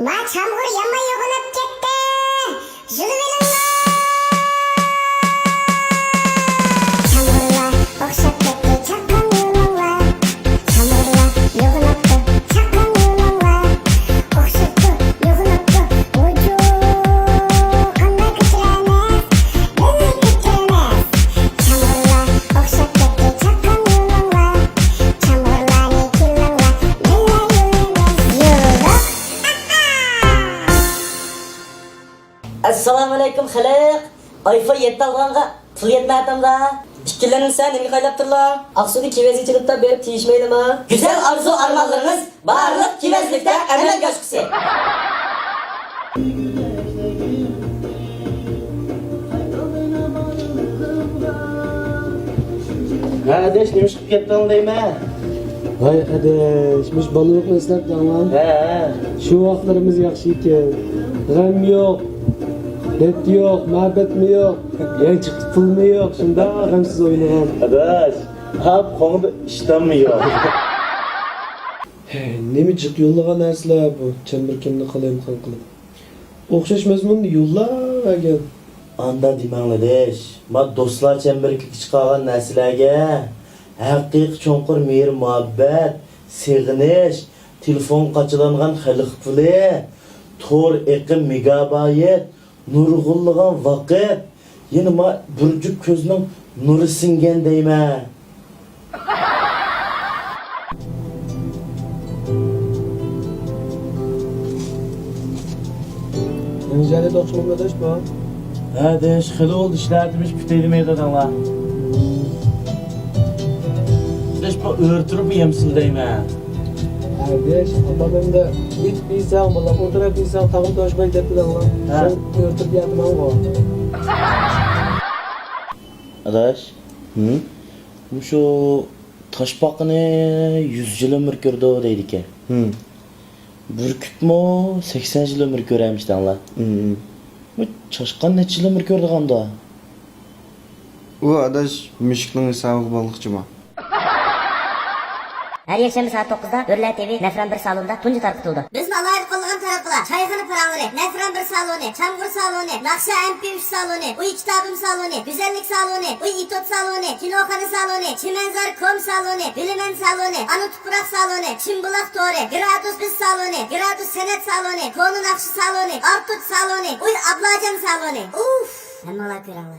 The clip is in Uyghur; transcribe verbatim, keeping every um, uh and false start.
ما چامغۇر يامان يوغىناپ كەتتى. يۈرۈۋېلىڭلار. چامغۇرلار ئوخشاپ كەتتى چاققان يولۇڭلار. چامغۇرلار يوغىناپتۇ چاققان يولۇڭلار. ئوخشاپتۇ، يوغىناپتۇ. ۋۇجۇ، قانداق كۆچۈرەمىز؟ بىللە كۆچۈرىمىز. چامغۇرلار ئوخشاپ كەتتى چاققان يولۇڭلار. چامغۇرلارنى كېلىڭلار، بىللە يۈرىمىز. يولۇق. ئەسسالامۇئەلەيكۇم خەلق! ئايفون يەتتە ئالغانغا پۇل يەتمەيۋاتامدا. ئىككىلەنمىسە نېمىگە خايلاپتۇرلا؟ ئاقسۇدا كېۋەزگە چىقىپ بېرىپ تېگىشمەيلىما؟ گۈزەل ئارزۇ ئارمانلىرىڭىز بارلىق كېۋەزلىكتە ئەمەلگە ئاشقۇسى! ھە ئاداش، نېمە ئىش قىلىپ كەتتىڭ دەيمەن؟ ۋاي ئاداش، مۇشۇ بالىلىقنى ئەسلەپ دەڭلار. ھە، ھە. شۇ ۋاقىتلىرىمىز ياخشى ئىكەن. غەم يوق، دەرد يوق، مۇھەببەتمۇ يوق. يەنە چىقىپ پۇلمۇ يوق، شۇنداق غەمسىز ئوينىغان. ئاداش، ھاپ قوڭدا ئىشتانمۇ يوق. ھەي، نېمە جىق يوللىغان نەرسىلەر بۇ، چەمبىرىكىمنى قالايمىقان قىلىپ. ئوخشاش مەزمۇندا يوللاۋەرگەن. ئاندا دېمەڭلىدىش، ما دوستلار چەمبىرىكلىكى چىقارغان نەرسىلەرگە ھەقىقىي چوڭقۇر مېھىر-مۇھەببەت، سېغىنىش، تېلېفون قاچىلانغان خەلق پۇلى، تور ئېقىم مېگابايت، نۇرغۇنلىغان ۋاقىت، يەنە ما بىر جۈپ كۆزنىڭ نۇرى سىڭگەن دەيمەن. يېڭى جايدا ئوخشىمامدۇ ئاداش بۇ؟ ھە ئاداش، خېلى بولدى ئىشلەتمىش، پۈتەيلىمەي داداڭلار. ئاداش، بۇ ئۆرە تۇرۇپ يەمسىز دەيمەن. ئاداش، ئاپام ئەمدى ئېتىپ يېسەڭ بولۇپ، ئولتۇرۇپ يېسەڭ تاغمۇ توشماي دەپ داداڭلار. ھە. سەن ئۆرە تۇرۇپ يەتمەڭغۇ. ئاداش، ھىم؟ مۇشۇ تاشپاقىنى يۈز يىل ئۆمۈر كۆرىدۇ دەيدىكەن. ھىم. بۈركۈتمۇ سەكسەن يىل ئۆمۈر كۆرەرمىش دەڭلار. ھىم. بۇ چاشقان نەچچە يىل ئۆمۈر كۆرىدىغاندا؟ ئۇ ئاداش مۈشۈكنىڭ ھېسابىغا باغلىقچىما؟ ھەر يەكشەنبە سائەت توققۇزدا ئۆرلەر تىۋى نەفران بىر سالوندا تۇنجى تارقىتىلىدۇ. بىزنى ئالاھىدە قوللىغان تاراتقۇلار: چايخانا پاراڭلىرى، نەفران بىر سالونى، چامغۇر سالونى، ناخشا ئەم پى ئۈچ سالونى، ئۇي كىتابىم سالونى، گۈزەللىك سالونى، ئۇي ئېتوت سالونى، كىنوخانا سالونى، چىمەنزار كوم سالونى، بىلىمەن سالونى، ئانا تۇپراق سالونى، چىمبۇلاق تورى، گرادۇس بىز سالونى، گرادۇس سەنئەت سالونى، كونا ناخشا سالونى، ئارتۇچ سالونى، ئۇي ئابلاجان سالونى. ئۇف! ھەممىڭلار كۆرۈڭلار.